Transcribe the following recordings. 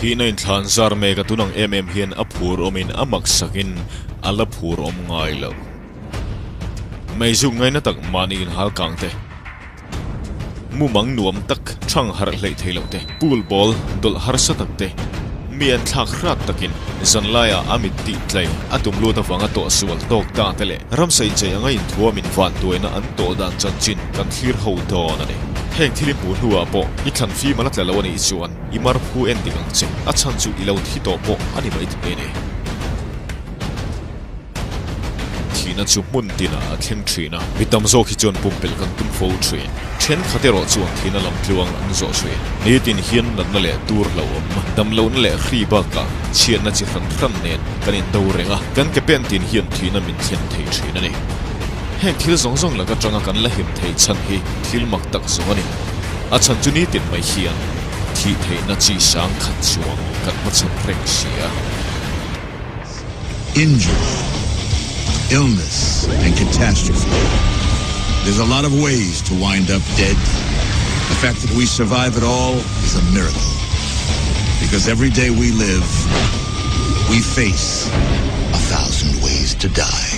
Thihna inthlan zar mek a tun ang em em hian a phur awmin a maksakin a la phur awm ngai lo. Meizuk ngaina tak mahni inhal kang te, mumang nuam tak thang harh hleih thei loh te, pool ball dawlh harsa tak te, mi an thlak hrat takin zanlaiah a mit tih tlai a tum lut avanga tawhsual tawk ta te leh ramsa inchei anga inthuamin vantuaina an tawh dan chanchin kan thlir ho dawn a ni. Heng thil i hmuh hnuah pawh i thlan fim a la tla lo a nih chuan i mar phu en dik ang che, a chhan chu i lo thi tawh pawh a ni mai thei a ni. Thihna chu hmun tinah a thleng thin a, mi tam zawk hi chuan pumpelh kan tum fo thin. Thenkhat erawh chuan thihna lam tluang an zawh thin. Nitin hian natna leh tur hlauhawm, damlohna leh hri bakah chhiatna chi hran hran nen kan indo reng a, kan ke pen tin hian thihna min thlen thei thin a ni. Heng thil zawng zawng lak atanga kan la him theih chhan hi thil mak tak zawng a ni. A chhan chu nitin mai hian thih theihna chi sang khat chuang kan hmachhawn reng si a. Injury, illness and catastrophe. There's a lot of ways to wind up dead. The fact that we survive it all is a miracle. Because every day we live, we face 1,000 ways to die.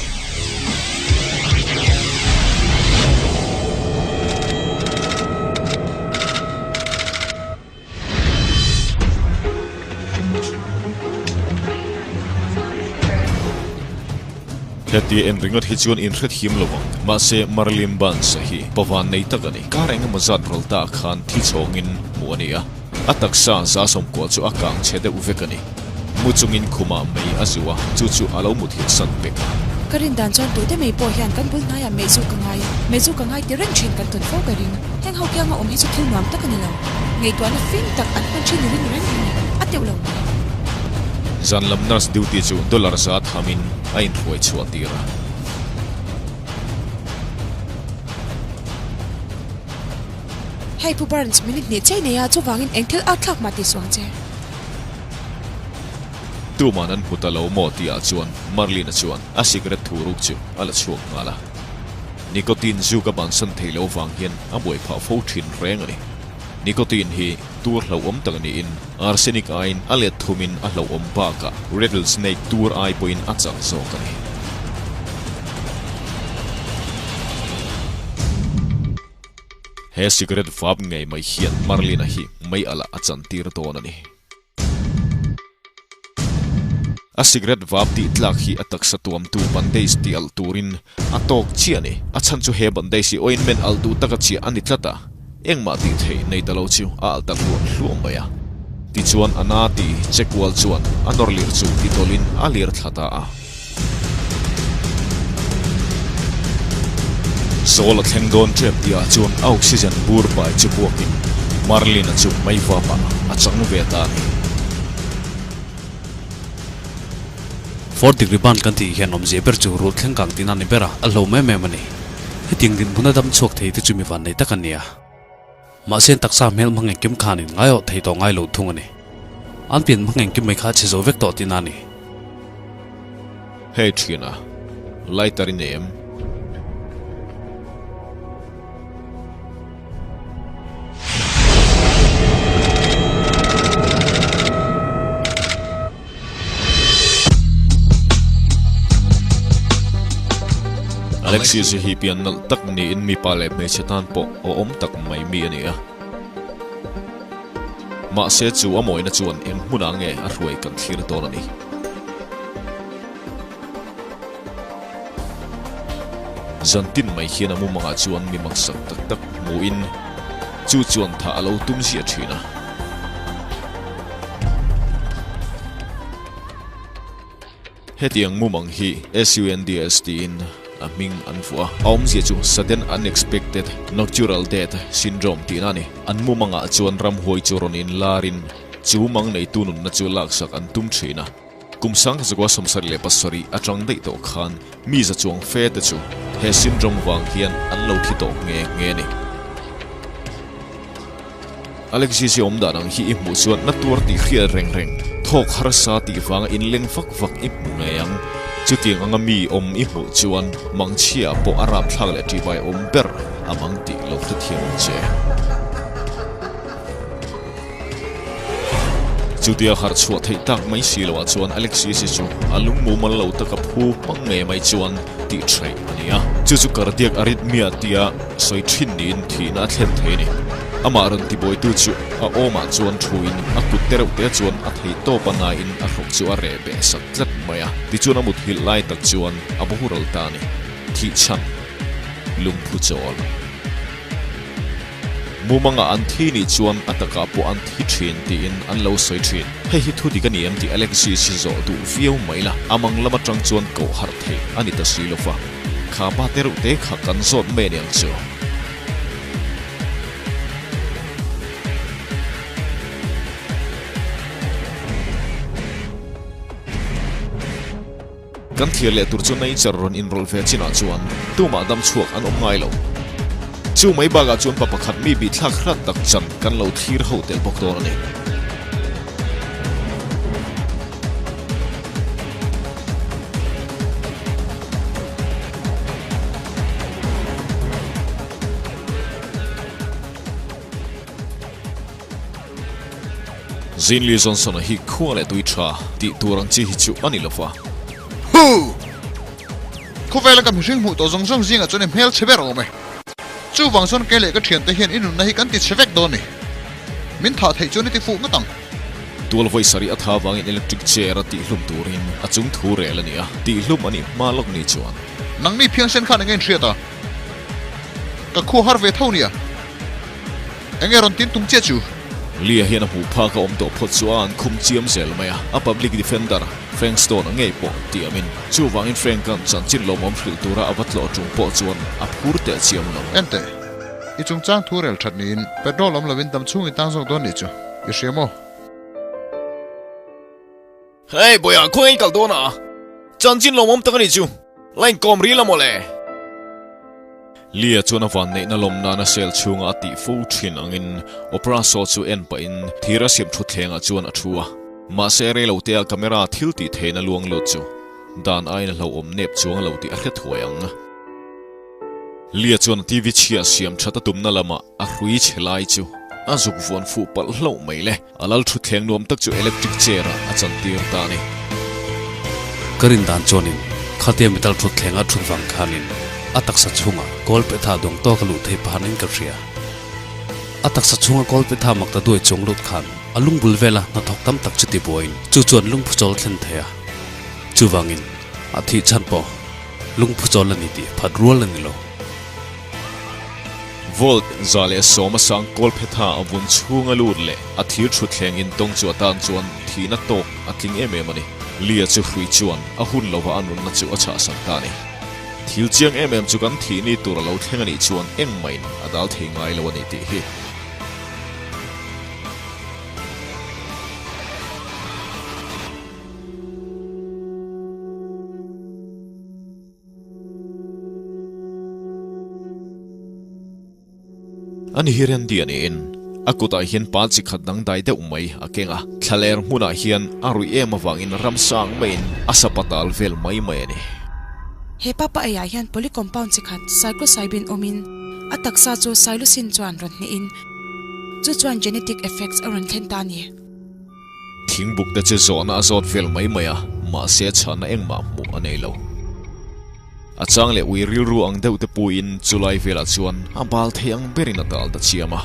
Heti en ringawt hi chuan inhret him lo ang. Mahse, Marilyn Burns-a hi pavan nei tak a ni. Kar eng emaw zat rawl ta khan thi chhawngin hmuh a ni a. A taksa za sawmkua chu a kang chhe deuh vek a ni. Mu chungin khumah mei a zu a, chu chu a lo mut hit san pek a. Ka rin dan chuan tute mei pawh hian kan bul hnaiah mei zu ka ngai a, mei zu ka ngai ti reng thin kan tawn fo ka ring. Heng ho kianga awm hi chu thil nuam tak a ni lo. Ngaihtuahna fing tak an hman thin i ring reng reng a, a teuh lo mai. Zan lam nurse duty chu dollar za thamin a inhruai chhuah tir a. Hei Pu Burns, minute hnih chei nei a, chuvangin eng thil out thlak mah ti suh ang che. Tuman an hmu ta lo maw tih ah chuan Marlin-a chuan a cigarette thu ruk chu a la chhuak nghal a. Nicotine zu ka bansan thei lo vang hian a buai phah fo thin reng a ni. Nicotine hi tur hlauhawm tak niin arsenic aiin a let thumin a hlauhawm bakah rattlesnake tur ai pawhin a chak zawk a ni. He cigarette vap ngei mai hian Marlin-a hi mei alh a chantir dawn a ni. A cigarette vap tih tlak hi a taksa tuamtu bandage tih alh turin a tawk chiah a ni. A chhan chu he bandage hi ointment alh duh taka chiah a ni tlat a, engmah tih theih nei ta lo chu a alh ta hluam hluam mai a. Tichuan a na ti che kual chuan a nawr lir chu ti tawlhin a lir thla ta a. Sawl a thleng dawn tep tihah chuan a oxygen bur pai chu puakin Marlin-a chu mei vapah a chang ve ta a ni. Fourth degree burn kan tih hian awmzia ber chu rul thleng kang tihna a ni ber a, a hlauhawm em em a ni. Hetiang dinhmun a dam chhuak thei te chu mi vannei tak an ni a. Mahse taksa hmel hmang engkim khanin ngaiawh thei tawh ngai lo thung a ni. An pian hmang engkim mai kha a chhe zo vek tawh tihna a ni. Hei thiana, lighter i nei em? Alexis hi pian nalh tak niin mipa leh hmeichhe tan pawh awhawm tak mai mi a ni a. Mahse chu a mawina chuan eng hmunah nge a hruai kan thlir dawn a ni. Zantin mai hian a mumangah chuan mi maksak tak tak hmuhin chu chuan thah a lo tum ziah thin a. Hetiang mumang hi SUNDS tiin a hming an vuah a, a awmzia chu Sudden Unexpected Nocturnal Death Syndrome tihna a ni. An mumangah chuan ramhuai chu rawn inlarin chu mang neitu nunna chu laksak an tum thin a. Kum sangkazakua 77 atang daih tawh khan mi za chuang fe te chu he syndrome vang hian an lo thi tawh nghe nghe a ni. Alexis i awm dan ang hi i hmuh chuan na tuar tih hriat reng reng, thawk harsa tih vanga inleng vak vak i hmu ngei ang. Chutiang anga mi awm i hmuh chuan mangchhia pawh a rapthlak leh ṭihbai awm ber a mang tih lo hrethiam ang che. Chutia harh chhuah theih tak mai si loah chuan Alexis-i chu a lung mumal lo taka phu hmang ngei mai chuan tih theih a ni a. Chu chu cardiac arrhythmia tia sawi thin niin thihna a thlen thei a ni. Amah rawn tibuaitu chu a awmah chuan thuin a kut te reuh te chuan a thei tawp a nain a hrawk chu a reh beh sak tlat mai a. Tichuan a muthilh lai tak chuan a boral ta a ni. Thih chhan lungphu chawl. Mumanga an thi nih chuan a takah pawh an thi thin tiin an lo sawi thin. Hei hi thu dik a ni em tih Alexis hi zawh duh viau mai la, a mang lam atang chuan koh harh theih a ni ta si lo va. Kha pa te reuh te kha kan zawt mai a ni ang chu. Kan thlir leh tur chu nature rawn inrawlh ve chinah chuan tumah dam chhuak an awm ngai lo. Chu mai bakah chuan pa pakhat mi bihthlak hrat tak chan kan lo thlir ho tel bawk dawn a ni. Zinli Johnson-a hi khua leh tui tha tih tur ang chi hi chu a ni lo va. Hu! Khawvela ka mihring hmuh tawh zawng zawng zingah chuan i hmel chhe ber awm e. Chuvang chuan kei leh ka thiante hian i nunna hi kan ti chhe vek dawn ni. Min thah theih chuan i ti fuh ngawt ang. Tual vawi sarih a tha vangin electric chair a tihhlum turin a chung thu rel a ni a, tihhlum a nih hma lawk ni chuan. Nangni phiangsen khan enge inhriat a? Ka khua har ve tho nia. Enge rawn tin tum chiah chu? Lee-a hian a hmuh phak a awm tawh phawt chu a an khum chiam zel mai a, a public defender Frank Stone-a ngei pawh tiamin. Chuvangin Frank-a'n chanchin lawmawm hrilh tura a va tlawh ṭung pawh chuan a phur teh chiam lo. Enteh, i chungchang thu rel ṭhat niin petrol awm lovin dam chhung i tang zawk dawn nih chu, i hria maw? Hey Bawiha, khawngaih kal dawn a? Chanchin lawmawm tak a nih chu. Line kawm ril a mawle. Lia chuan a van neihna lawm nana sel chhunga a tih fo thin angin Opera show chu en pahin thir a siam thutthlengah chuan a thu a. Mahse rei lo tea camera thil tih theihna luang lut chu dan aiin a hlauhawm nep chuang lo tih a hre thuai ang. Lia chuan a TV chhia siam that a tumna lamah a hrui chhe lai chu a zuk vuan fuh palh hlauh mai le. A lal thutthleng nuam tak chu electric chair ah a chantir ta a ni. Ka rin dan chuanin khatia metal thutthleng a thut vang khanin a taksa chhungah kawl petha dawng tawk a luh thei pahanin ka hria. A taksa chhunga kawl petha mak ta duai chuang lut khan a lungbul vela hnathawk tam tak chu tibuaiin chu chuan lungphu chawl thlen thei a. Chuvangin a thih chhan pawh lungphu chawl a ni tih phat rual a ni lo. Volt 110 sang kawlphetha a vun chhunga lut leh a thir thutthleng intawng chu atan chuan thihna tawk a tling em em a ni. Lia chu hrui chuan a hun lova a nunna chu a chhahsak ta a ni. Thil chiang em em chu kan thih ni tur a lo thleng a nih chuan engmahin a dal thei ngai lo a ni tih hi. Ani hi Randy a niin a kutah hian pa chi khat dangdai deuh mai a keng a, thlaler hmunah hian a ruih em avangin ramsang maiin a sapa tal vel mai mai a ni. He papa eiah hian polycompound chi khat psilocybin awmin a taksa chu psilocin chuan rawn hnehin chu chuan genetic effects a rawn thlen ta a ni. Thingbuk te chu zawhna a zawt vel mai mai a, mahse chhanna engmah hmuh a nei lo. A chang leh ui rilru ang deuh te puiin chulai velah chuan a bal thei ang berin a tal ta chiam a.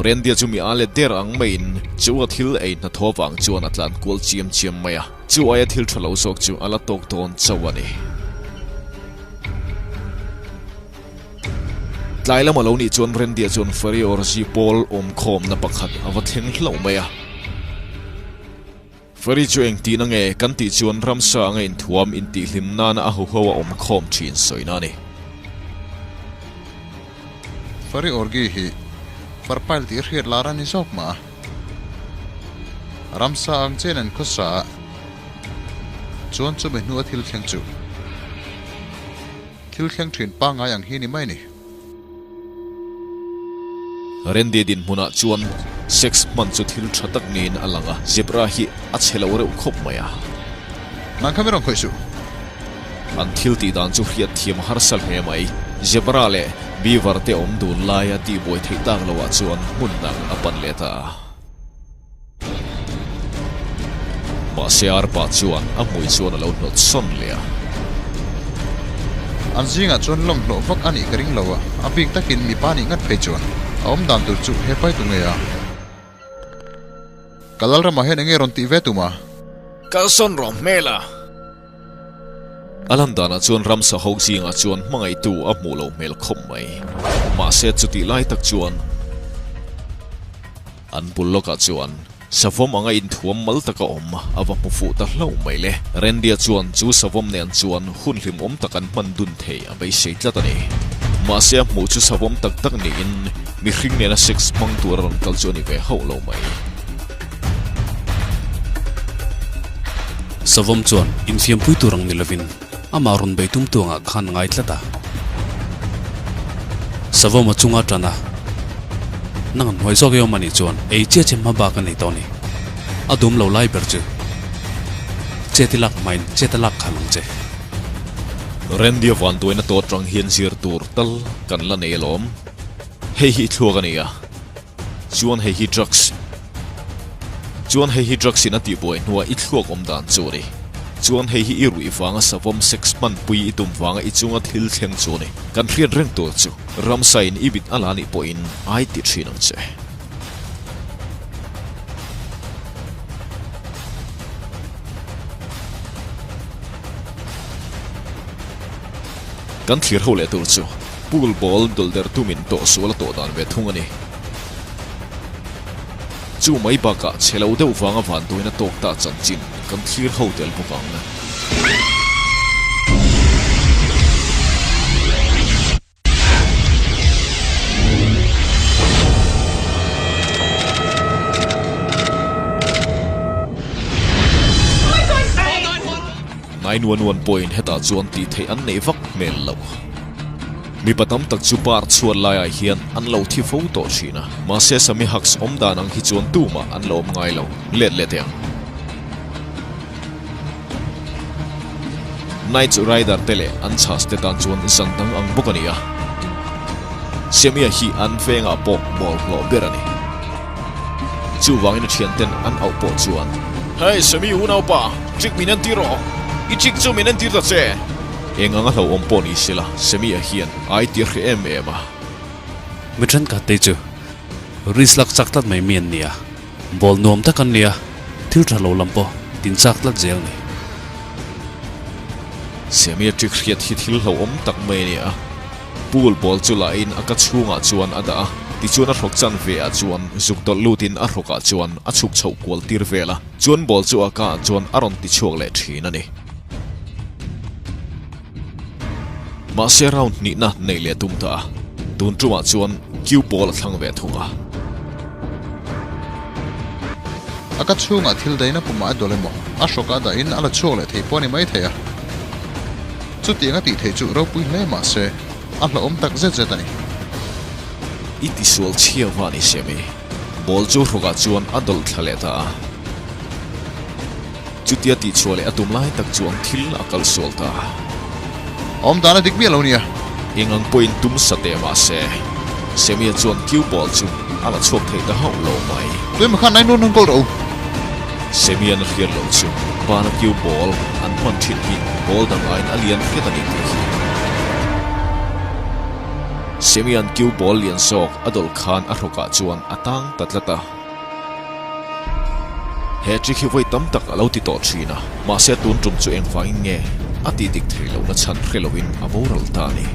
Rendia chu mi a let der ang maiin chu a thil ei hnathawh avang chuan a tlan kual chiam chiam mai a, chu aia thil tha lo zawk chu a la tawk dawn chauh a ni. Tlai lama lo nih chuan Rendia chuan Fari Orzi pawl awmkhawmna pakhat a va thleng hlauh mai a. Fari chu engtihna nge kan tih chuan ramsa anga inthuam intihhlim nana a huho a awmkhawm thin sawina a ni. Fari Orgi hi Farpail tih hriat lar a ni zawk mah a. Ramsa ang chen an khawsa a, chuan chumi hnu a thil thleng chu. Thil thleng thin pangngai ang hi ni mai ni. Randy dinhmunah chuan sex hman chu thil tha tak niin a lang a, zebra hi a chhe lo reuh khawp mai a. Nang kha mi rawn khawih suh. An thil tih dan chu hriat thiam harsa hle mai. Zebra leh beaver te awm dun laia tihbuai theih tak loah chuan hmun dang a pan leh ta a. Mahse arpa chuan a hmui chuan a lo hnawt sawn leh a. An zingah chuan lawm hlawh vak a nih ka ring lo a, a bik takin mipa nih ngat phei chuan a awm dan tur chu he pai tu ngei a. Ka Lalramah hian enge rawn tih ve tum a? Kalsawn rawh hmel a! A lan danah chuan ramsa ho zingah chuan hmangaihtu a hmuh loh hmel khawp mai. Mahse chutih lai tak chuan an bul lawkah chuan savawm anga inthuam mal taka awm a va hmu fuh ta hlauh mai le. Randy-a chuan chu savawm nen chuan hun hlimawm tak an hman dun thei a beisei tlat a ni. Mahse a hmuh chu savawm tak tak niin mihring nena sex hmang tur a rawn kal chu a ni ve hauh lo mai. Savawm chuan infiampui tur ang ni lovin amah rawn bei tum tuangah khan a ngai tlat a. Savawm a chunga tan a, Nang an hnuai zawk i awm a nih chuan ei chiah che hma bak a nei tawh a ni. A dum lo lai ber chu chet i lak hmain chet a lak khalh ang che. Randy a vanduaina tawt rang hian zir tur tal kan la nei alawm. Hei hi i thluak a ni a. Chuan hei hi drugs. Chuan hei hi drugs in a tihbuai hnuah i thluak awm dan chu a ni. Chuan hei hi i ruih vanga savawm sex hmanpui i tum vanga i chunga thil thleng chu a ni. Kan hriat reng tur chu ramsa in i mit a la nih pawhin ai ti thin ang che. Kan thlir ho leh tur chu pool ball dawlh der tumin tawh sual a tawh dan ve thung a ni. Chu mai bakah chhe lo deuh vanga vanduaina tawk ta chanchin kan thlir ho tel bawk ang. 911 pawhin hetah chuan tih theih an neih vak hmel loh. Mipa tam tak chu par chhuat laiah hian an lo thi fo tawh thin a, mahse Sami Hux awm dan ang hi chuan tumah an lo awm ngai lo, let let ang. Knight Rider te leh an chhas te tan chuan zan dang ang bawk a ni a, Samia hi an vengah pawh mawl hlawh ber a ni. Chuvangin a thianten an auh pawh chuan. Hey Sami unaupa, trick min entir rawh! I trick chu min entir ta che! Eng anga hlauhawm pawh ni sela, Samia hian ai tir hreh em em a. Mi thenkhat te chu risk lak chak tlat mai mi an ni a, ball nuam tak an ni a, thil tha lo lam pawh tin chak tlat zel ni. Samia trick hriat hi thil hlauhawm tak mai a ni a. Pool ball chu la in a ka chhungah chuan a dah a, tichuan a hrawk chan ve ah chuan zuk dawlh lut in a hrawk ah chuan a chhuk chhoh kual tir vel a, chuan ball chu a ka ah chuan a rawn ti chhuak leh thin a ni. Mahse round hnihna neih leh tum ta a, tun tumah chuan cue ball a thlang ve thung a. A ka chhungah thil daina pumah a dawlh emaw, a hrawk ah dah in a la chhuak leh thei pawh a ni mai thei a. Chutiang a tih theih chu ropui hle mah se, a hlauhawm tak zet zet a ni. I tisual chhia va ni Semi. Ball chu hrawkah chuan a dawlh thla leh ta a. Chutia tihchhuah leh a tum lai tak chuan thil a kal sual ta a. Awm dan a dik miah lo nia. Eng ang pawhin tum sa teh mah se, Semi-a chuan cue ball chu a la chhuak thei ta hauh lo mai. Tuemaw khan nai nuan kawl rawh u. Semi-an a hriat loh chu bana cue ball an hman thin hi ball dang aiin a lian hret a ni tih hi. Semi-an cue ball lian zawk a dawlh khan a hrawkah chuan a tang ta tlat a. He trick hi vawi tam tak a lo ti tawh thin a, mahse tun tum chu engvangin nge a tih dik theih lohna chhan hre loin a boral ta a ni.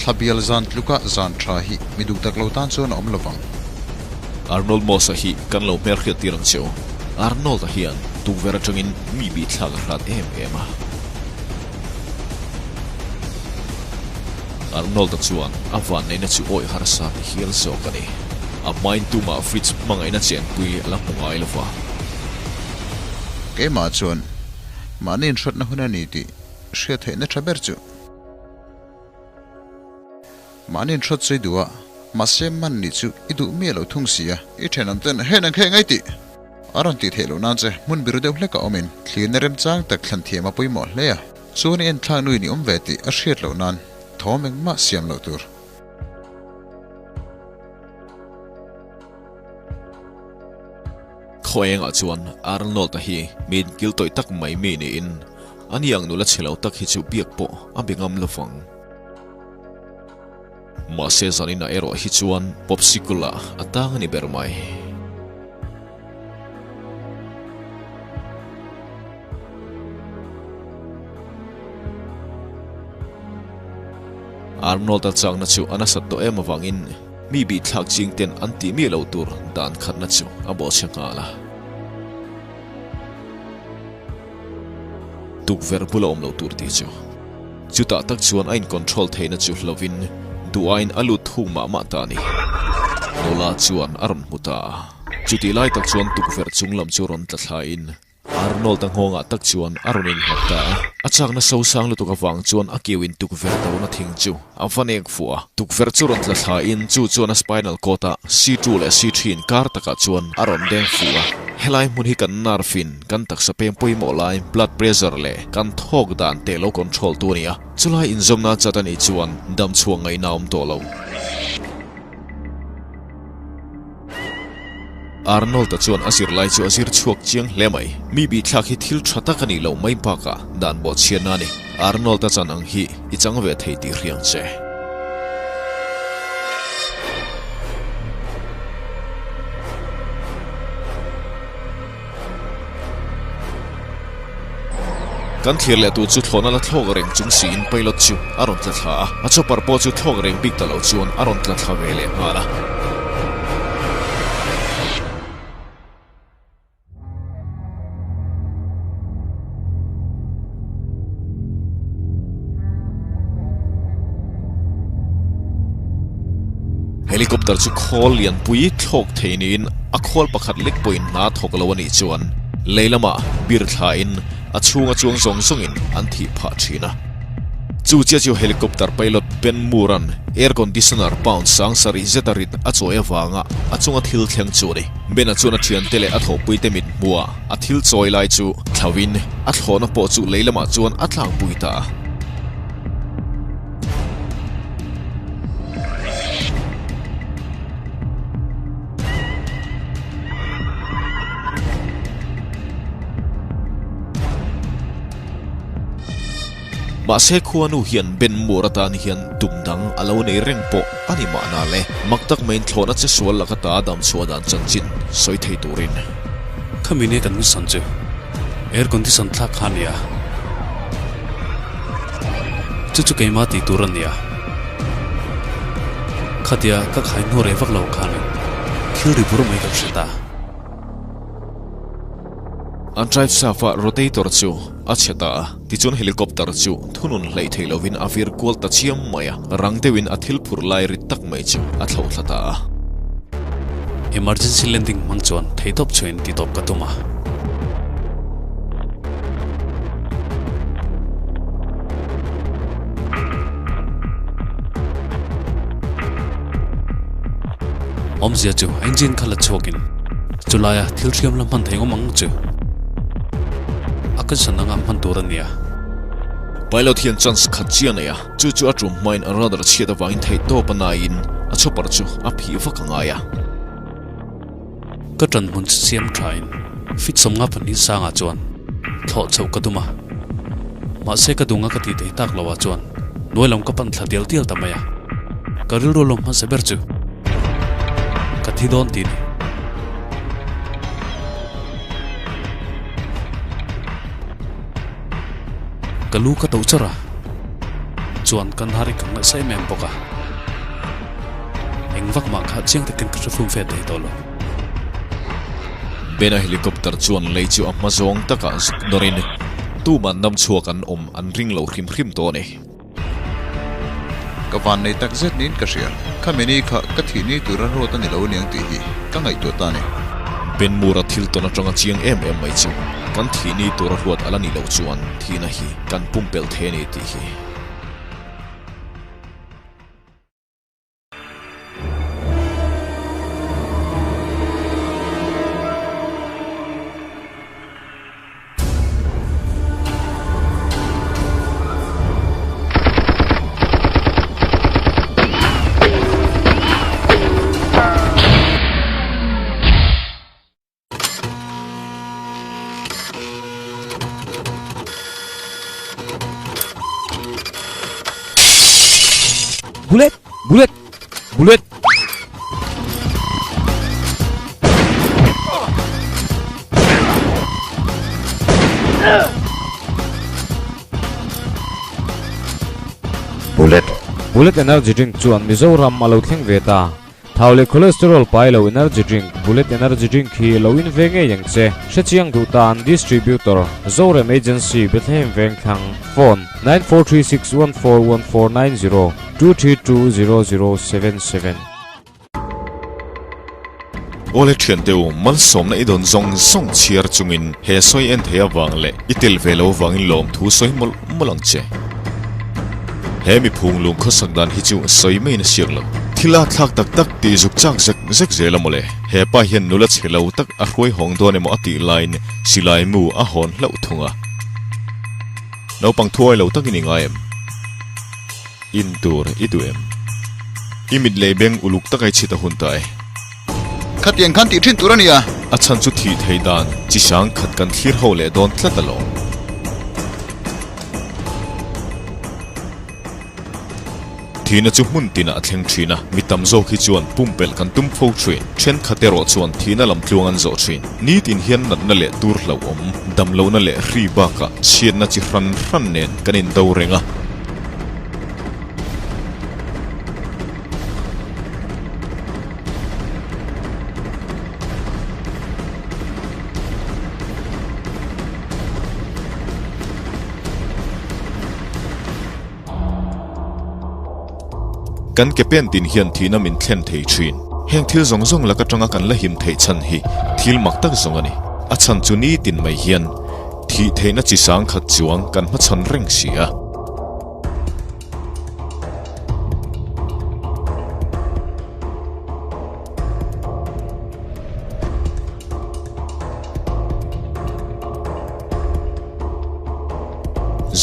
Thlabial zan tluka zan tha hi mi duh tak lo tan chuan a awm lo vang. Arnold Moss-a hi kan lo hmelhriat tir ang che u. Arnold-a hian tukverh atangin mi bihthlak a hrat em em a. Arnold-a chuan a vanneihna chu awih harsa ti hial zawk a ni. A hmain tumah Fritz hmangaihna chenpui a la hmu ngai lo va. Keimah chuan. Mahni inhrawtna hun a ni tih hriat theihna tha ber chu. Mahni inhrawt chu i duh a, mahse man nih chu i duh miah lo thung si a. I thenawm ten hen ang khe ngai tih a rawn tih theih loh nan che hmun biru deuh hlek a awmin thlirna remchang tak thlan thiam a pawimawh hle a. Chuan i enthlak nuin i awm ve tih a hriat loh nan thawm engmah siam loh tur. Khaw engah chuan Arnold-a hi mi inkil tawih tak mai mi niin ani ang nula chhe lo tak hi chu biak pawh a be ngam lo vang. Mahse zaninah erawh hi chuan popsicle-ah a tang a ni ber mai. Arnold-a chakna chu a nasat tawh em avangin mi bihthlak ching ten an tih miah lo tur dan khatna chu a bawhchhe nghal a. Tukverh bula awm lo tur tih chu. Chutah tak chuan a in-control theihna chu hlovin duh aiin a lut thung mah mah ta a ni. Nula chuan a rawn hmu ta a. Chutih lai tak chuan tukverh chung lam chu rawn tla thlain Arnold-a nghawngah tak chuan a rawn innghat ta a. A chakna sosang lutuk avang chuan a kiuin tukverh dona thing chu a va nek fuh a. Tukverh chu rawn tla thlain chu chuan a spinal cord-a C2 leh C3 inkar takah chuan a rawn deng fuh a. Helai hmun hi kan nerve in kan taksa peng pawimawh lai blood pressure leh kan thawk dan te lo control tu a ni a. Chulai inzawmna chat a nih chuan damchhuah ngaihna a awm tawh lo. Arnold-a chuan a zirlai chu a zir chhuak chiang hle mai. Mi bihthlak hi thil tha tak a nih loh mai bakah dan bawhchhiatna a ni. Arnold-a chan ang hi i chang ve thei tih hriang che. Kan thlir leh tur chu thlawhna la thlawk reng chung siin pilot chu a rawn tla thla a, a chopper pawh chu thlawk reng bik ta lo chuan a rawn tla thla ve leh nghal a. Helicopter chu khawl lianpui thlawk thei niin a khawl pakhat lek pawhin hna thawk lo a nih chuan lei lamah bir thlain a chhunga chuang zawng zawngin an thih phah thin a. Chu chiah chu helicopter pilot Ben Moore-a'n air conditioner pound sang sarih zeta rit a chawi avanga a chunga thil thleng chu a ni. Ben-a chuan a thiante leh a thawhpuite mit hmuah a thil chawi lai chu thlauhin a thlawhna pawh chu lei lamah chuan a tlangpui ta a. Mahse khuanu hian Ben Moore atan hian tum dang a lo nei reng pawh a ni mahna le. Mak tak maiin thlawhna che sual laka ta dam chhuah dan chanchin sawi thei turin. Khami nia kan mission chu air condition thlak kha a nia. Chu chu keimah tih tur a nia. Khatia ka khai hnu reh vak lo khanin thil ri bur mai ka hre ta. An drive shaft a rotator chu a chhe ta a, tichuan helicopter chu thunun hleih theih lovin a vir kual ta chiam mai a, rang deuhin a thil phurh lai rit tak mai chu a thlo thla ta a. Emergency landing hmang chuan theihtawp chhuahin titawp ka tum a. Awmzia chu engine kha la chhuakin chulaia thil hriam la hman thei ngawm ang chu a kan anga hman tur a nia. Pilot hian chance khat chiah a nei a, chu chu a tum hmain a rudder chhiat avangin theihtawp a naiin a chopper chu a phih vak a ngai a. Ka ṭan hmun chu siam ṭhain fit 52 sangah chuan thlawh chhoh ka tum a, mahse ka dunga ka tih thei tak loah chuan hnuai lam ka pan thla dial dial ta mai a, ka rilru lawm hmasa ber chu ka thi dawn tih a ni. Ka lu ka to chawrh a, chuan kan har i ka ngaihsa em em bawk a. Eng vak mah kha chiang takin ka hre fum fe thei tawh lo. Bena helicopter chuan lei chu a hma zawng takah zuk nawrin tuman dam chhuak an awm an ring lo hrim hrim tawh a ni. Ka van nei tak zet niin ka hria. Kha mini kha ka thih ni tura ruat a ni lo aniang tih hi ka ngaihtuah ta a ni. Ben Moore-a thil tawn atanga chiang em em mai chu kan thih ni tura ruat a la nih loh chuan thihna hi kan pumpelh thei a ni tih hi. Bullet! Bullet! Bullet! Bullet. Bullet energy drink chuan Mizoram a lo thleng ve ta. Thau leh cholesterol pai lo energy drink Bullet energy drink hi lo in ve ngei ang che. Hrechiang duh tan Distributor, Zorem Agency, Bethlehem Vengthlang, Phone, 9436141490, 2320077. Awle thiante u, malsawmna i dawn zawng zawng chhiar chungin he sawi en thei avang leh i tel ve lo vangin lawmthu sawi mawlh mawlh ang che. He miphung lung khawsak dan hi chu sawi maiin a siak lo. Thil a thlak tak tak tih zuk chak zek zek zel a mawle. He pa hian nula chhe lo tak a hruai hawng dawn emaw a tih laiin silai mu a hawn hlauh thung a. Naupang thuai lo takin i ngai em? In tur i duh em? I mit leh beng uluk taka i chhit a hun ta e. Khatiang khan tih thin tur a nia. A chhan chu thih theih dan chi hrang khat kan thlir ho leh dawn tlat alawm. Thihna chu hmun tinah a thleng thin a, mi tam zawk hi chuan pumpelh kan tum fo thin. Thenkhat erawh chuan thihna lam tluang an zawh thin. Nitin hian natna leh tur hlauhawm, damlohna leh hri bakah chhiatna chi hran hran nen kan indo reng a. Kan ke pen tin hian thihna min thlen thei thin. Heng thil zawng zawng lak atanga kan la him theih chhan hi thil mak tak zawng a ni. A chhan chu nitin mai hian thih theihna chi sang khat chuang kan hmachhawn reng si a.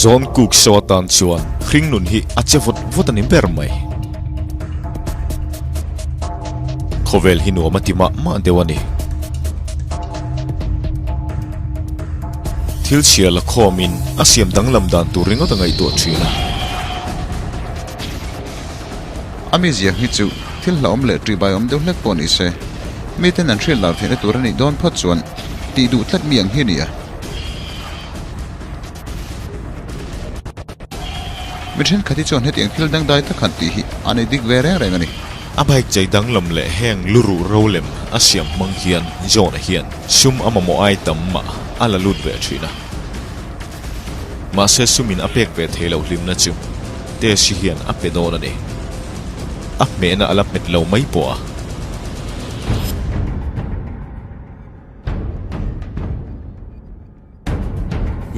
Zawn kuk saw atan chuan hring nun hi a che vawt vawt a ni ber mai. Khawvel hi nuam a ti mah mah deuh a ni. Thil chhia la khawmin a siam danglam dan tur ringawt a ngaihtuah thin a. A mizia hi chu thil hlauhawm leh ṭihbai awm deuh hlek pawh ni se, miten an hriat lar theihna tur a nih dawn phawt chuan tih duh tlat mi ang hi a ni a. Mi thenkhat hi chuan hetiang thil dangdai tak han tih hi a nei dik ve reng reng a ni. A bike chei danglam leh heng luruh rolem a siam hmang hian John-a hian sum a mamawh ai tam mah a la lut ve thin a. Mahse sumin a pek ve thei loh hlimna chu Tess-i hian a pe dawn a ni. A hmehna a la hmet lo mai pawh a.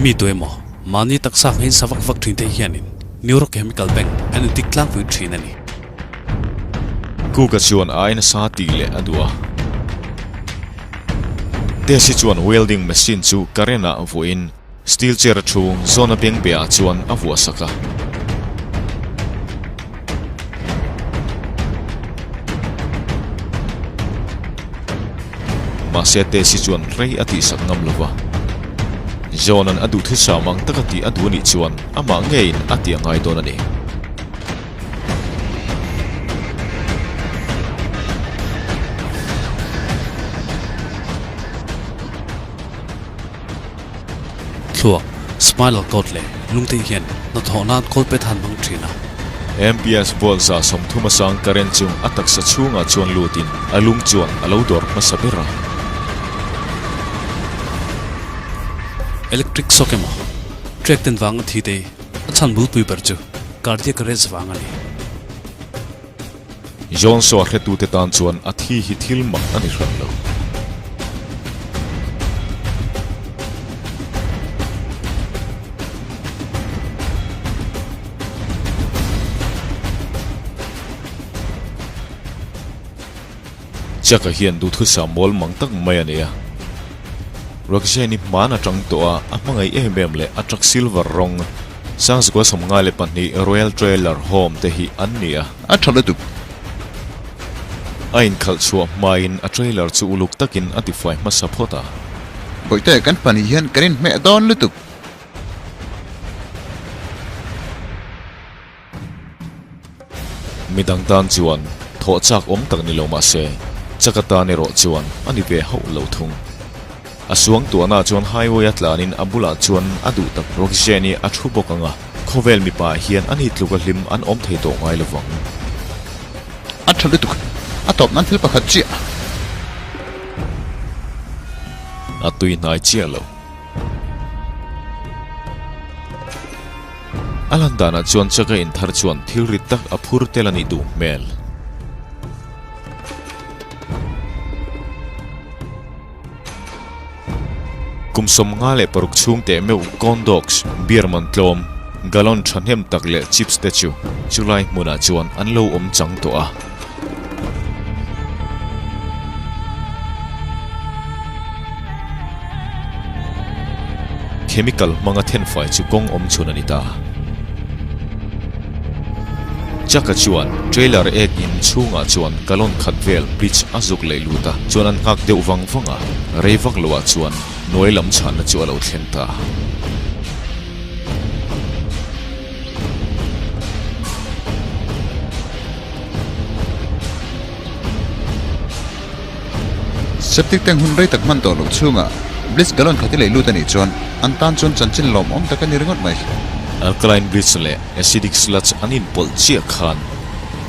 Mi tu emaw, mahni taksa hmeiin sa vak vak thin te hianin neurochemical bank an intik tlangpui thin a ni. Kuka chuan a aina sa tih leh a duh a. Tesi chuan welding machine chu current ah vuahin steel chair a thu zawn a beng be ah chuan a vuah sak a. Mahse Tesi chuan rei a tihsak ngam lo va. John-a'n a duhthusam ang taka tih a duh anih chuan amah ngeiin a tih a ngai dawn a ni. Thluak, spinal cord leh lungte hian hnathawh nan kawl pet han hmang thin a. MPS volt 30 a sang current chu a taksa chhungah chuan lutin a lung chuan a lo dawr hmasa ber a. Electric shock emaw, trek ten vanga thi te a chhan bulpui ber chu cardiac arrest vang a ni. Johnsoa hretute tan chuan a thi hi thil mak a ni hran lo. Chuck-a hian duhthusam mawl mang tak mai a nei a. Roxanne-i hman atang tawh a, a hmangaih em em leh a truck silver rawng Sangzukua 52 Royal Trailer Home te hi an ni a. A tha lutuk. A inkhalh chhuah hmain a trailer chu uluk takin a tifai hmasa phawt a. Bawihte, kan pahnih hian kan inhmeh dawn lutuk. Midang tan chuan thawh chak awm tak ni lo mah se, chak atan erawh chuan a ni ve hauh lo thung. A suang tuahna chuan highway a tlanin a bulah chuan a duh tak Roxanne-i a thu bawk ang a, khawvel mipa ah hian ani tluk a hlim an awm thei tawh ngai lovang. A tha lutuk, a tawp nan thil pakhat chiah. A tui hnai chiah lo. A lan danah chuan chaka inthar chuan thil rit tak a phur tel a nih duh hmel. Kum 56 chhung teh meuh corn dogs, beer man tlawm, gallon thahnem tak leh chips te chu chulai hmunah chuan an lo awm chang tawh a. Chemical hmanga thenfai chu kawng awm chhun a ni ta. Chuck-a chuan trailer ek in chhungah chuan gallon khat vel bleach a zuk leh lut a, chuan an nghak deuh vang vang a, rei vak loah chuan hnuai lam chhanna chu a lo thleng ta. Septic tank hun rei tak hman tawh loh chhungah bleach gallon khat i lei lut a nih chuan an tan chuan chanchin lawmawm tak a ni ringawt mai. Alkaline bleach leh acidic sludge an inpawlh chiah khan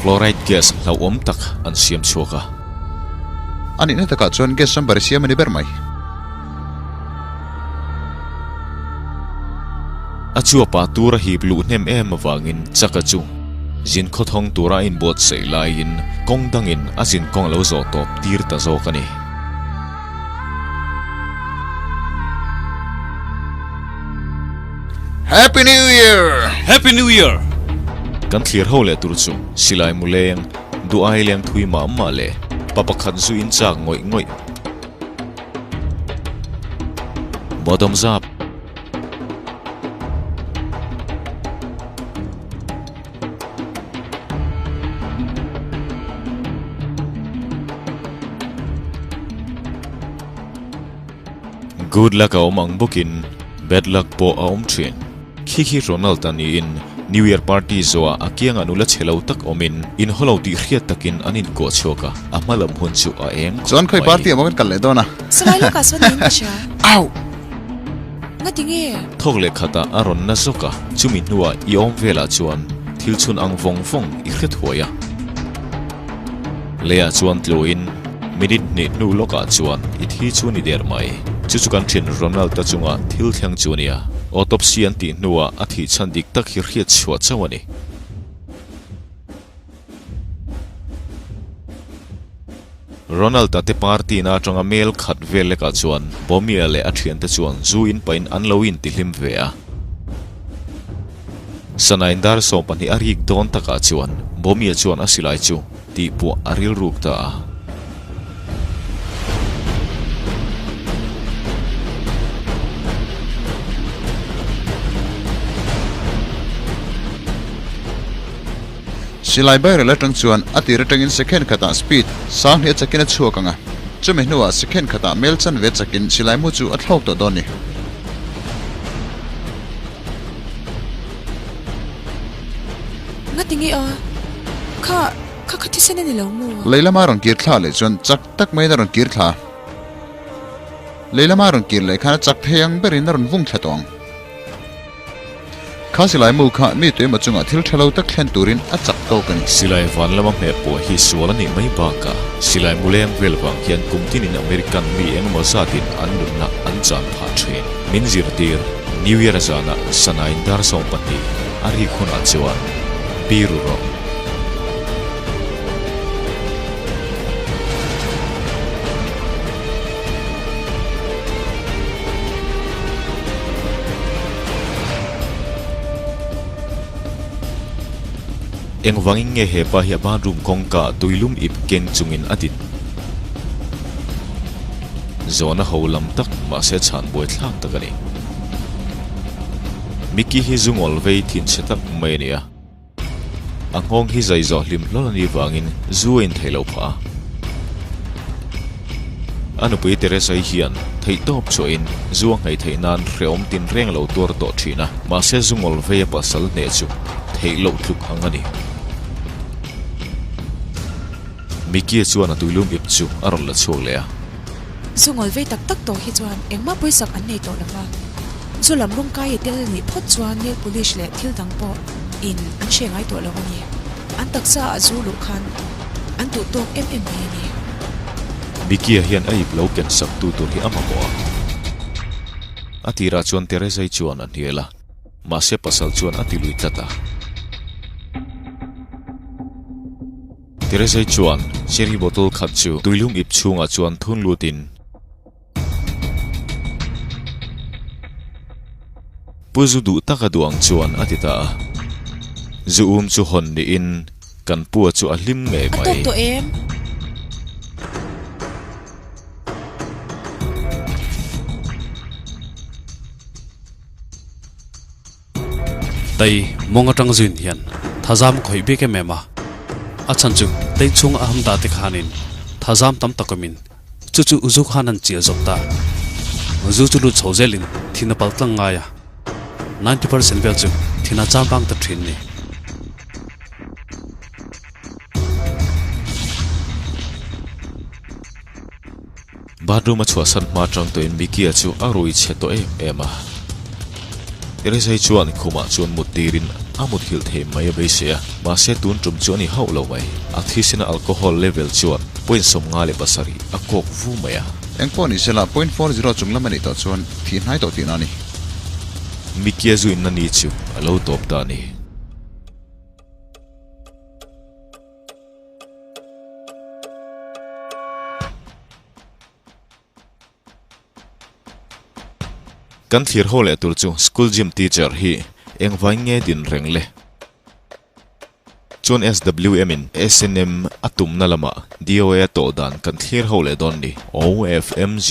chloride gas hlauhawm tak an siam chhuak a. A nihna takah chuan gas chamber i siam a ni ber mai. A chuapah tur a hip luh hnem em avangin Chaka chu zin khawthawng tura a inbuatsaih laiin kawng dangin a zin kawng a lo zawh tawp tir ta zawk a ni. Happy New Year! Happy New Year! Kan thlir ho leh tur chu silai mu leng, duh ai leng thui mah mah leh pa pakhat zu in chak ngawih ngawih. Bottoms up! Good luck a awm ang bawkin bad luck pawh a awm thin. Khi khi Ronald a niin New Year party zawhah a kiangah nula chhe lo tak awmin inhaw lo tih hriat takin an inkuah chhuak a, a hma lam hun chu a eng khawp mai. Chuan khawi party ah maw kan kal leh dawn a? Salai lawkah sawn niin ka hria. Au! Ngati nge? Thawk leh khatah a rawn na zawk a, chumi hnuah i awm velah chuan thil chhun ang vawng vawng i hre thuai a. Leiah chuan tluin minute hnih hnu lawkah chuan i thi chu ni der mai. Chu chu kan thin Ronald-a chunga thil thleng chu a nia. Autopsy an tih hnuah a thih chhan dik tak hi hriat chhuah chauh a ni. Ronald-a te party na atanga mail khat vel lekah chuan Bomia leh a thiante chuan zu in pahin an lo intihlim ve a. Sanain dar 12 a rik dawn takah chuan Bomia chuan a silai chu tihpuah a rilruk ta a. Silai bairel atang chuan a tir atangin second khatah speed sang hnih a chakin a chhuak ang a, chumi hnuah second khatah mel chanve chakin silai mu chu a thlawk tawh dawn a ni. Ngati nge a? Kha, kha kha thisen a ni lo maw? Lei lama rawn kir thla leh chuan chak tak maiin a rawn kir thla. Lei lama rawn kir leh khan a chak thei ang berin a rawn vung thla tawh ang. Kha silai mu kha mi tuemaw chungah thil tha lo tak thlen turin a chak tawk a ni. Silai van lama hmeh pawh hi sual a nih mai bakah silai mu leng vel vang hian kum tinin American mi engemaw zatin an nunna an chan phah thin. Min zirtir, New Year zanah sanain dar 12 a rik hunah chuan biru rawh. Engvangin nge hepa hi a bathroom kawngka tuilum ip keng chungin a din? Zawhna ho lam tak mahse chhan buaithlak tak a ni. Mickey hi zu ngawl vei thinchhe tak mai a ni a. A nghawng hi zai zawh hlim hlawl a nih vangin zu a inthei lo phah a. A nupui Teresa-i hian theihtawp chhuahin zu a nghaih theih nan hrehawm tinreng a lo tuar tawh thin a, mahse zu ngawl vei a pasal hneh chu theih loh tluk ang a ni. Mickey-a chuan a tuilum ip chu a rawn la chhuak leh a. Zu ngawl vei tak tak tawh hi chuan engmah pawisak an nei tawh lo va, zu lam rawng kai a tel nih phawt chuan nail polish leh thil dang pawh in an hre ngai tawh lo a ni. An taksa ah zu luh khan an duh tawk em em mai a ni. Mickey-a hian a ip lo ken sak tu tur hi a mamawh a. A tirah chuan Teresa-i chuan a hnial a, mahse pasal chuan a ti lui tlat a. Teresa-i chuan cherry bottle khat chu tuilum ip chhungah chuan thun lutin Pu zu duh taka duh ang chuan a ti ta a. Zu um chu hawn niin kan pua chu a hlim ngei A mai. tawk tawh em? Tei mawng atang zuin hian thazam khawih bik em em a, a chhan chu tei chhunga a ham dah te khanin thazam tam tak awmin chu chu zu khan an chiah zawk ta. Zu chu lut chho zelin thin a pal tlang ngai a, 90% vel chu thin a cham vang ta thin ni. Bathroom a chhuahsan hma atang tawhin Mickey-a chu a rui chhe tawh em em a. Teresa-i chuan khumah chuan mut tirin a muthilh thei mai a beisei a, mahse tun tum chu a ni hauh lo mai. A thisena alcohol level chuan point 57 a kawk vu mai a. Engpawh ni sela point 40 chung lam a nih tawh chuan thih hnai tawh tihna a ni. Mickey-a zuinna ni chu a lo tawp ta a ni. Kan thlir ho leh tur chu school gym teacher hi engvai nge din reng le? Chuan SWM in SNM a tumna lamah DOA a tawh dan kan thlir ho leh dawn ni. OFMG.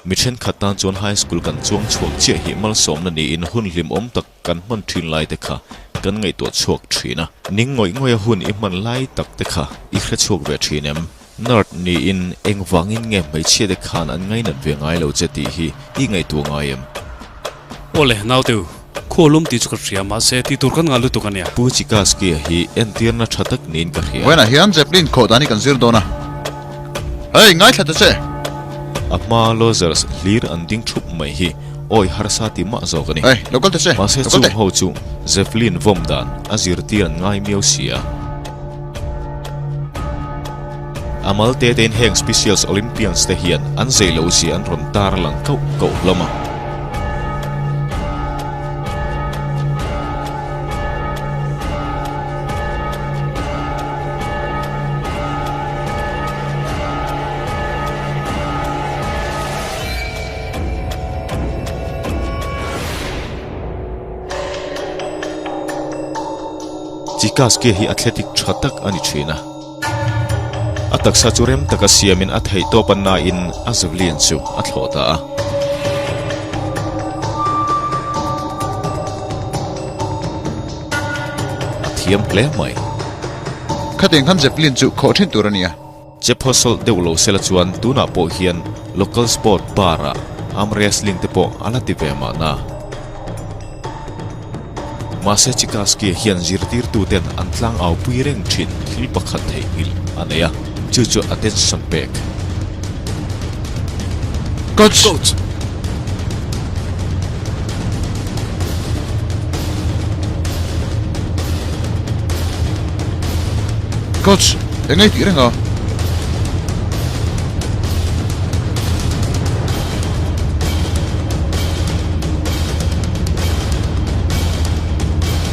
Mi thenkhat tan chuan high school kan chuang chhuak chiah hi malsawmna niin hun hlimawm tak kan hman thin lai te kha kan ngaihtuah chhuak thin a. Ning ngawih ngawih a hun i hman lai tak te kha i hre chhuak ve thin em? Nerd niin engvangin nge hmeichhia te khan an ngainat ve ngai lo che tih hi i ngaihtuah ngai em? Awle, nauteu, Khual lum tih chu ka hria, mahse tih tur kan ngah lutuk a nia. Pu Chikaski-a hi entirna tha tak niin ka hria. Vawiinah hian Zeppelin khawh dan hi kan zir dawn a. Hey, ngaithla ta che! A hma losers hlir an ding thup mai hi awi harsa ti mah zawk a ni. Hey, lo kal ta che! Mahse Lo kal chung teh! ho chu Zeppelin vawm dan a zirtir an ngai miau si a. A mal te tein heng Specials Olympians te hian an zei lo zia an rawn tar lang kauh kauh hlawm a. Chikaski hi athletic tha tak a ni thin a. A taksa chu rem taka siamin a theih tawp a nain a javelin chu a thlawh ta a. A thiam hle mai. Khatiang khan javelin chu khawh thin tur a nia. Chephawsawlh deuh lo sela chuan tunah pawh hian local sport bar ah arm wrestling te pawh a la ti ve mahna. Mahse Chikaski hian zirtirtuten an tlangau pui reng thin thil pakhat theihnghilh a nei a, chu chu attention pek. Coach! Coach! Coach! Eng ei tih reng a?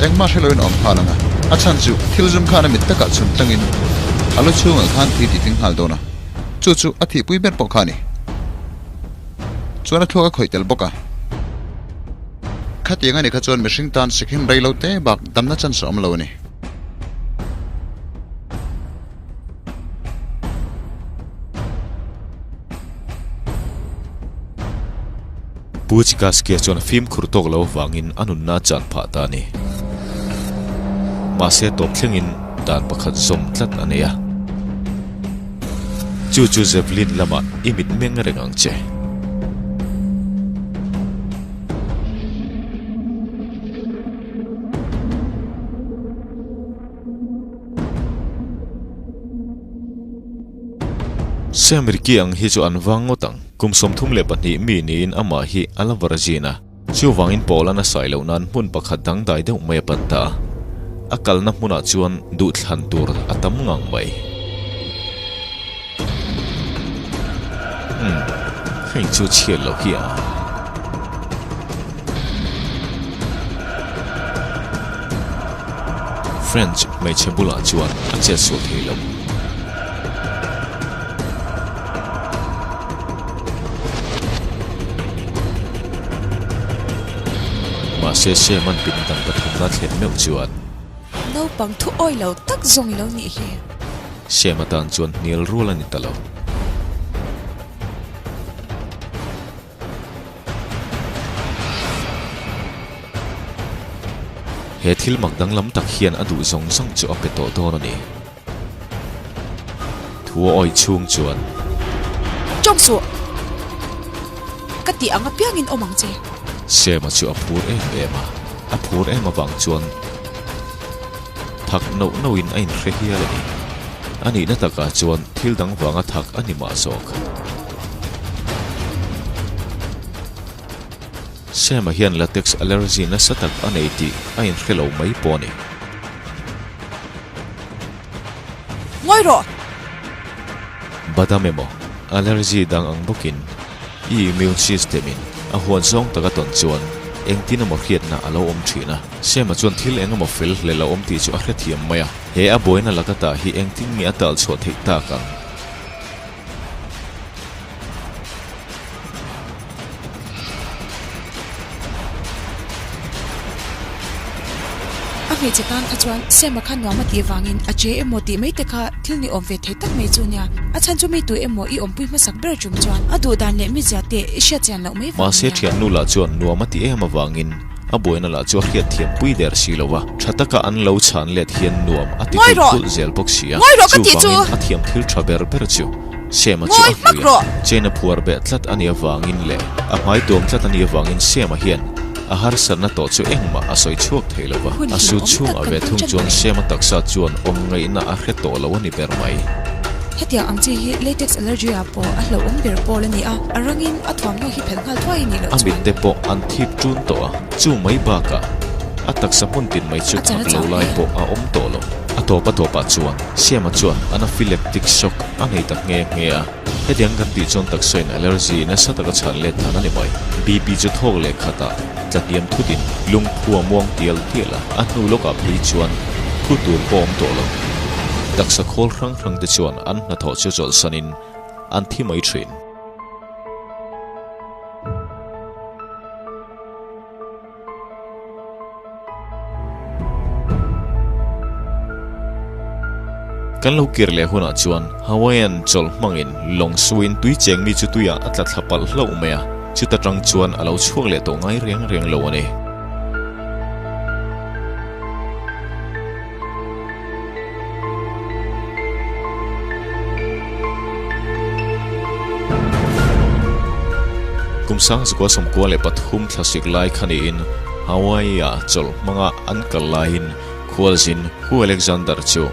Engmah hre loin a awm nghal ang a, a chhan chu thil zum khan a mit takah chhun tlangin a lu chhungah khan thi tih tling nghal dawn a, chu chu a thihpui ber pawh kha a ni. Chuan a thluak a khawih tel bawk a. Khatiang a nih kha chuan mihring tan Sikkim rei lo te bak damna chance a awm lo a ni. Pu Chikaskia chuan fimkhur tawk lo avangin a nunna a chan phah ta a ni. Mahse tawp thlengin dan pakhat zawm tlat a nei a. Chu chu Javelin lamah i mit meng reng ang che. Sam Ricky ang hi chu an vang ngawt ang. Kum 32 mi niin amah hi a la virgin a. Chuvangin Paul-a'n a sawi loh nan hmun pakhat dangdai deuh mai a pan ta a. A kalna hmunah chuan duhthlan tur a tam ngang mai. Umm, heng chu chhiat loh hi a. French hmeichhe bulah chuan a chet sual thei lo. Mahse Seman pindan pathumna thlen meuh chuan. Naupang thu awi lo tak zawng i lo nih hi. Sem atan chuan hnial rual a ni ta lo. He thil mak danglam tak hian a duh zawng zawng chu a pe tawh dawn a ni. Thu a awi chhung chuan. Tawng suh! Ka tih ang apiangin awm ang che. Sema chu a phur em em a, a phur em avang chuan thak noh nohin a inhre hial a ni. A nihna takah chuan thil dang vanga thak a ni mah zawk. Sema hian latex allergy nasa tak a nei tih a inhre lo mai pawh a ni. Ngawi rawh! Badam emaw, allergy dang ang bawkin i immune system in a huan zawng taka tawn chuan engtin emaw hriatna a lo awm thin a. Sema chuan thil eng emaw fel hlel a awm tih chu a hrethiam mai a, he a buaina laka tah hi engtin nge a tal chhuah theih tak ang? A hmeichhe tan kha chuan Sema kha nuam a tih vangin a che emaw tih mai te kha thil ni awm ve thei tak mai chu nia. A chhan chu mi tu emaw i awmpui hmasak ber tum chuan a duh dan leh mizia te i hriat chian loh mai vang Mahse nia. thiannu lah chuan nuam a ti em avangin a buaina lah chu a hriat thiam pui der si lo va, tha taka an lo chhan let hian nuam a ti Ngawi tulh rawh! tulh zel bawk si a, Ngawi rawh ka tih chu! chuvangin a thiam thil tha ber ber chu. Sema chu a hlui a, chain a phuar beh tlat a nih avangin leh a hmai tuam tlat a nih avangin Sema hian a harsatna tawh chu engmah a sawi chhuak thei lo va. A su chhungah ve thung chuan Sema taksa chuan awm ngaihna a hre tawh lo a ni ber mai. Hetiang ang chi hi latex allergy ah pawh a hlauhawm ber pawl a ni a, a rangin a thuamhnaw hi phelh nghal thuai a nih loh A chuan. mitte pawh an thip ṭun tawh a, chu mai bakah a taksa hmun tin mai chu thak lo lai pawh a awm tawh lo. A tawp a tawpah chuan Siama chuan anaphylactic shock a nei ta nghe nghe a, hetiang kan tih chuan taksain allergy nasa taka chhan let than a ni mai. BP chu thawk leh khatah tlahniam thutin lungphu a muang tial tial a, a hnu lawkah phei chuan thu tur pawh awm tawh lo. Taksa khawl hrang hrang te chuan an hnathawh chu chawlhsanin an thi mai thin. Kan lo kir leh hunah chuan Hawaiian chawlh hmangin lawng suin tui cheng mi chu tuiah a tla thla palh hlauh mai a, chuta tang chuan a lo chhuak leh tawh ngai reng reng lo a ni. Kum 1993 thlasik lai kha niin Hawaii-a chawlh hmanga an kal laiin khualzin Hu Alexander chu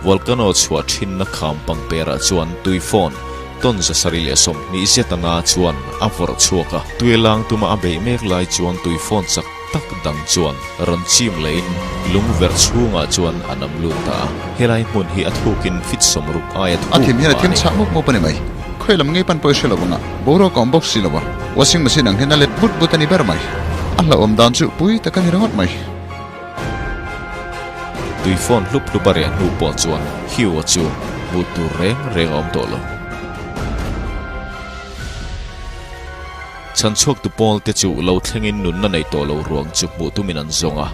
volcano chhuah thinna kham pangperah chuan tui phone tawn 720 zet anga chuan a vawrh chhuak a. Tui lang tuma a beih mek lai chuan tui phone chak tak dang chuan rawn chim lehin lung verh chhungah chuan a nam lut ta a. Helai hmun hi a thukin fit 60 aia A thuk thim hian a mah a thim ni. chhah mup mup a ni mai. Khawi lam ngei pan pawh i hre lo ang a, boruak a awm bawk si lo a, washing machine ang hian a let but but a ni ber mai. A hlauhawm dan chu pui tak a ni ringawt mai. Tui phone hlup hlup a reh hnu pawh chuan Hugh-a chu hmuh tur reng reng a awm tawh lo. Chhanchhuaktu pawlte chu lo thlengin nunna nei tawh lo ruang chu hmuh tumin an zawng a.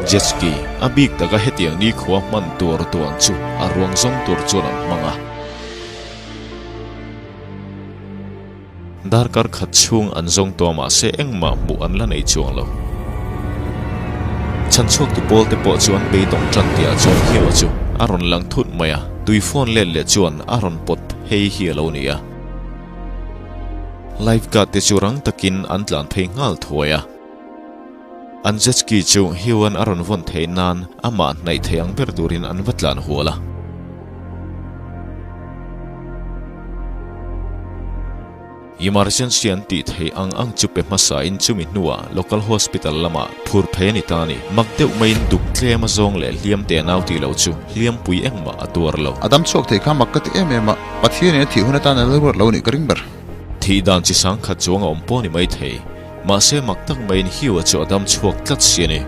Jet ski, a bik taka hetiang nikhua hman tur tuan chu a ruang zawng tur chuan an hmang a. Darkar khat chhung an zawng tawh mahse engmah hmuh an la nei chuang lo. Chhanchhuaktu pawl te pawh chuan beidawng tan tihah chuan Hio chu a rawn lang thut mai a, tui phone let leh chuan a rawn pawt phei hi a lo ni a. Lifeguard te chu rang takin an tlan phei nghal thuai a. An jet ski chu Hio-a'n a rawn vawn theih nan amah hnaih thei ang ber turin an va tlan hual a. Emergency an tih theih ang ang chu pe hmasa in chumi hnuah local hospital lamah phur phei a ni ta a ni. Mak deuh maiin duk tlem a zawng leh hliam te nau tih loh chu hliampui engmah a tuar lo. A dam chhuak thei kha mak ka ti em em a, Pathianin a thih hun atan a la ruat lo nih ka ring ber. Thih dan chi sang khat chuang a awm pawh a ni maithei. Mahse mak tak maiin Hugh-a chu a dam chhuak tlat si a ni.